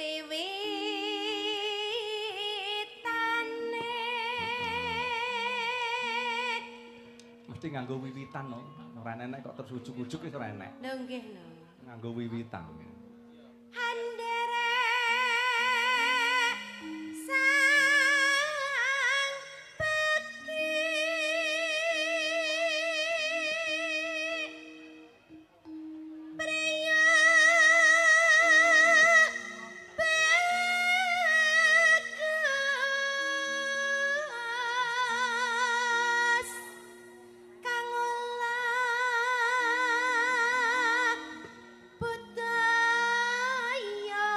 Wiwitane. Mesti nganggo wiwitan no. Ora enek kok terus ujug-ujug wis ora enek. Lho nggih no. Nganggo wiwitan. Anderek sang peki priya bagus kang olah budaya.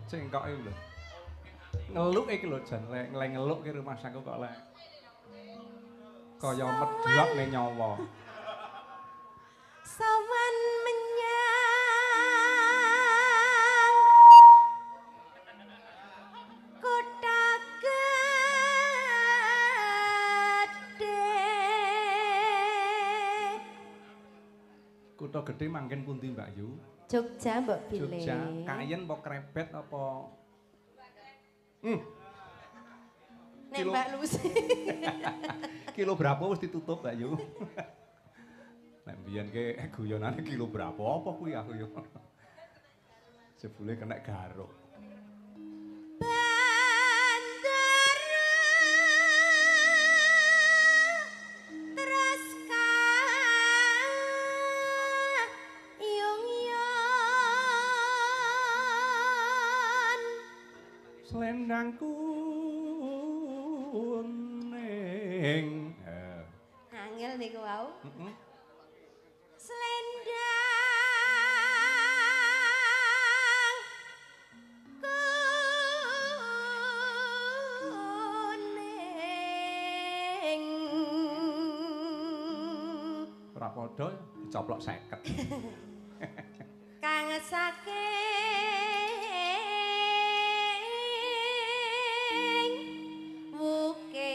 Cengkoke lho. Ngeluk iki lho jan lek ngeluk ki rumahsaku kok lek kaya medhok ning nyawa. Sowan menyang kutha gedhe. Kutha gedhe manggen pundi Mbak Yu? Jogja mbok bilih. Jogja, Kayen apa Krebet apa? Nek Mbak Lucy. Kilo berapa wis ditutup Mbak Yu? Nek mbiyen ke guyonane kilo berapa apa kuwi aku yo. Jebule kena garuk. Bandara terus kayung-yon. Selendang kuning. Angel niku wau. Heeh. Selendang kuning. Ora padha dicoplok 50. Kang saking wukir.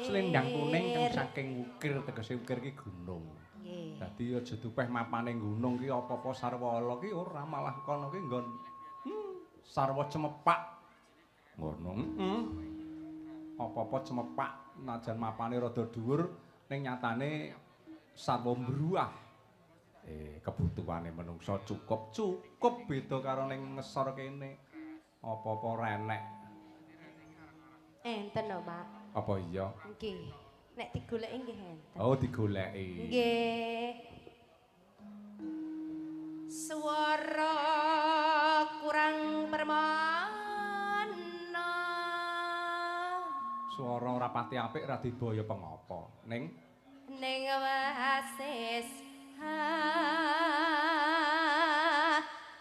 Selendang kuning kang saking wukir, tegese wukir ki gunung. Nggih. Dadi aja dupeh mapane gunung ki apa-apa sarwa ala ki ora, malah kono ki nggon sarwa cemepak. Ngono. Heeh. Apa-apa cemepak najan mapane rada dhuwur ning nyatane sarwa mbruah. Kebutuhane menungsa cukup, cukup beda karo ning ngesor kene. Apa-apa renek. Enten lho, Pak. Apa iya? Nggih. Nek digoleki nggih enten. Oh, digoleki. Nggih. Swara kurang permana. Swara ora pati apik ra dibaya pengapa. Ning ning wasis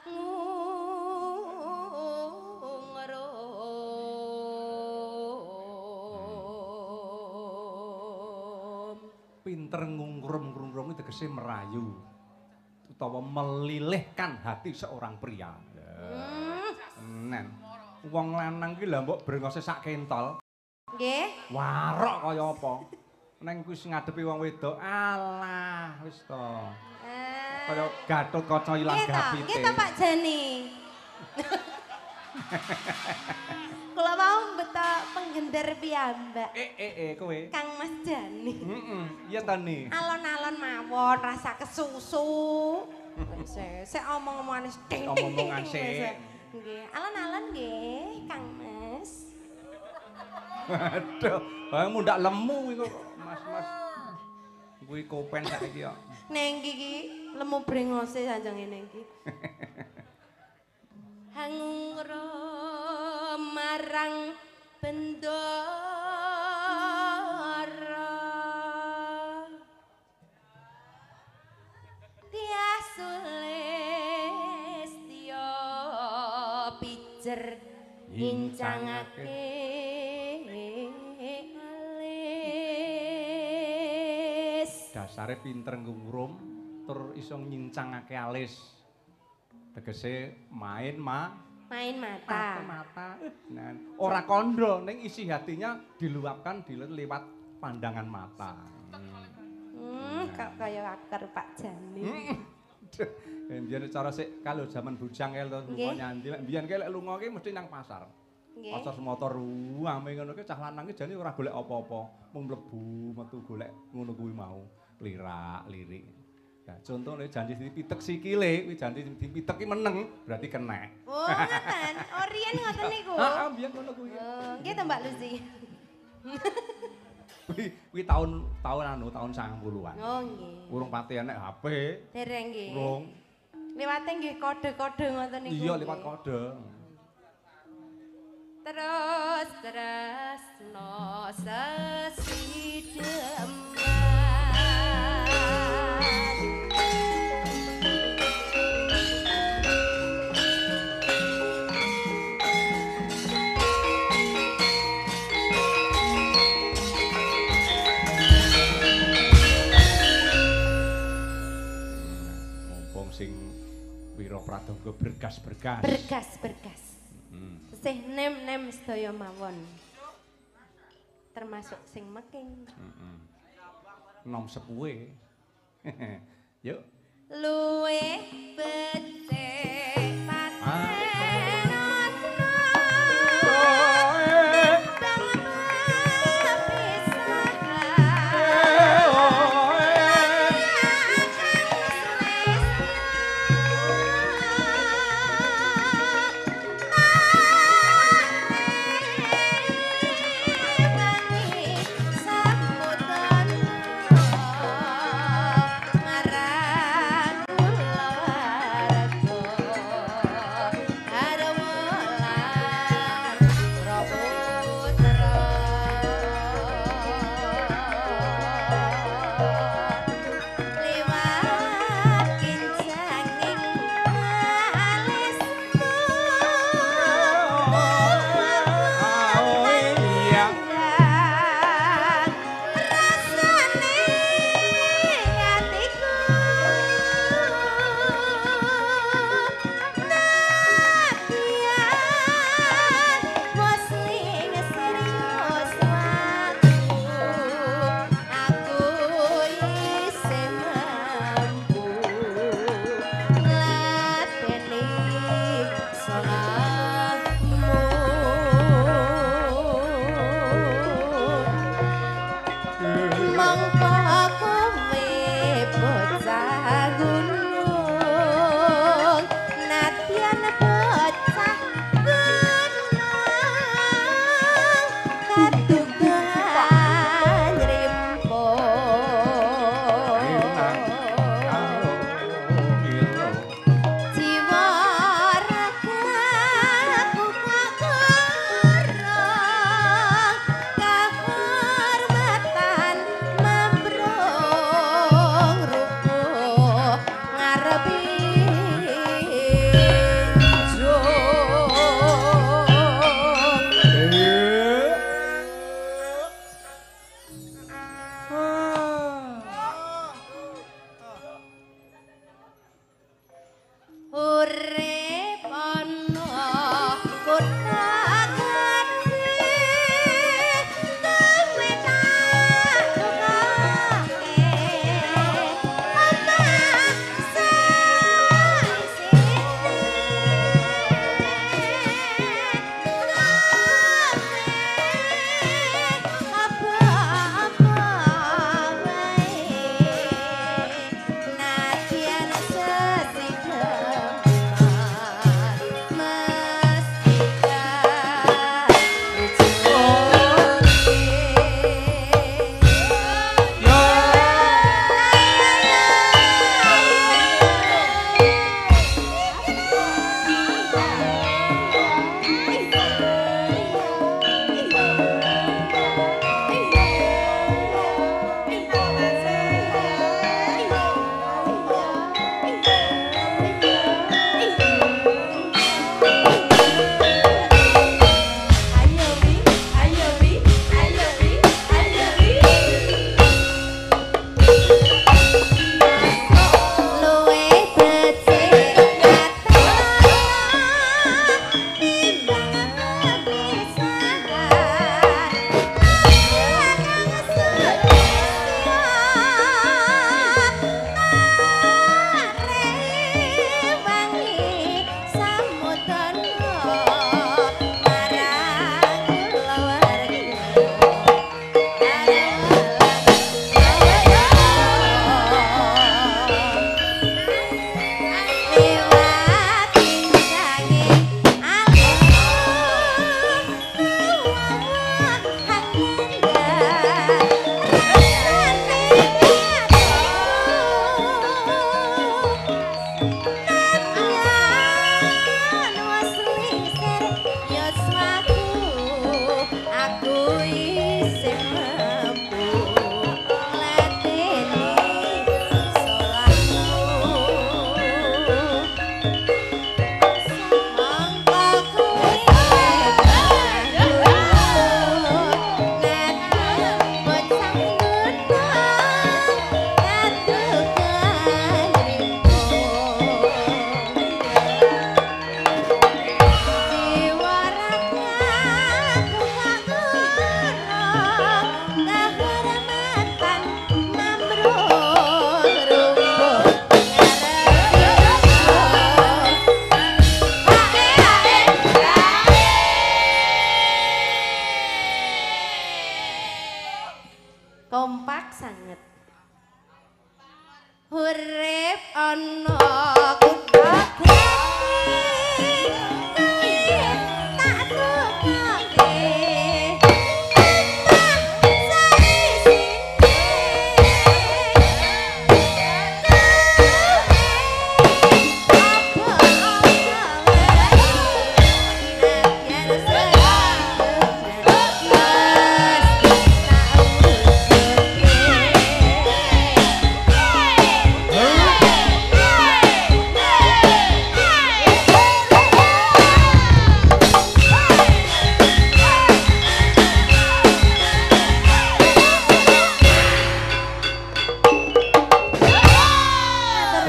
ngungrum. Pinter ngungrum-ngungrum itu tegese merayu utawa melilihkan hati seorang pria. Nen. Wong lanang ki lha mbok brengose sak kentol. Nggih. Warok kaya apa? Neng kuwi ngadepi wong wedok, alah wis to. Kaya Gatot Kaca ilang gapite. Nggih to Pak Jani. Kula mau beto penggender piyambak. Kowe. Kang Mas Jani. Heeh, iya ta ni. Alon-alon mawon rasa kesusu. Wis sik omong-omongane ding ding ding. Omong-omongan sik. Nggih, alon-alon nggih Kang Mas. Aduh, bang mundak lemu iku Mas-mas. Kuwi kopen saiki kok. Neng iki lemu brengose sanjang ngene iki. Hangro marang bendara Tias Sulistya pijer ngincangake alis. Dasare pinter ngungrum tur iso nyincangake alis. Tegese main main mata. Mata. Nah, ora kandha ning isi hatinya diluapkan lewat pandangan mata. Kok kaya akar Pak Jani. Mbiyen cara sik kalau zaman bujang kae lho lunga nyandi, mbiyen kae lek lunga ki mesti nang pasar. Pasar motor ruame ngono ki cah lanang ki jane ora golek apa-apa, mung mlebu metu golek ngono kuwi mau, lirak-lirik. Nah, contone janji dipitek sikile, kuwi janji dipitek ki meneng, berarti kenek. Oh, ngoten. Oh, riyen ngoten niku. Heeh, mbiyen ngono kuwi. Oh, nggih to Mbak Lucy. Kuwi tahun anu tahun 90-an. Oh, nggih. Urung pati enek HP. Dereng nggih. Urung. Liwate nggih kode-kode ngoten niku. Iya, liwat kode. Terus tresno sesideman. Mumpung sing Wira Pradangga bergas-bergas. Bergas-bergas. Sih nem-nem sedaya mawon. Termasuk sing meking. Nom sepuhe. Yuk. Luwih becik paten. Marang kulawarga.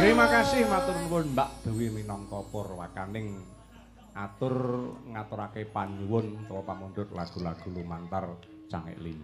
Terima kasih matur nuwun Mbak Dewi minangka purwakaning atur ngaturake panyuwun utawa pamundhut lagu-lagu lumantar Cangik Lindu.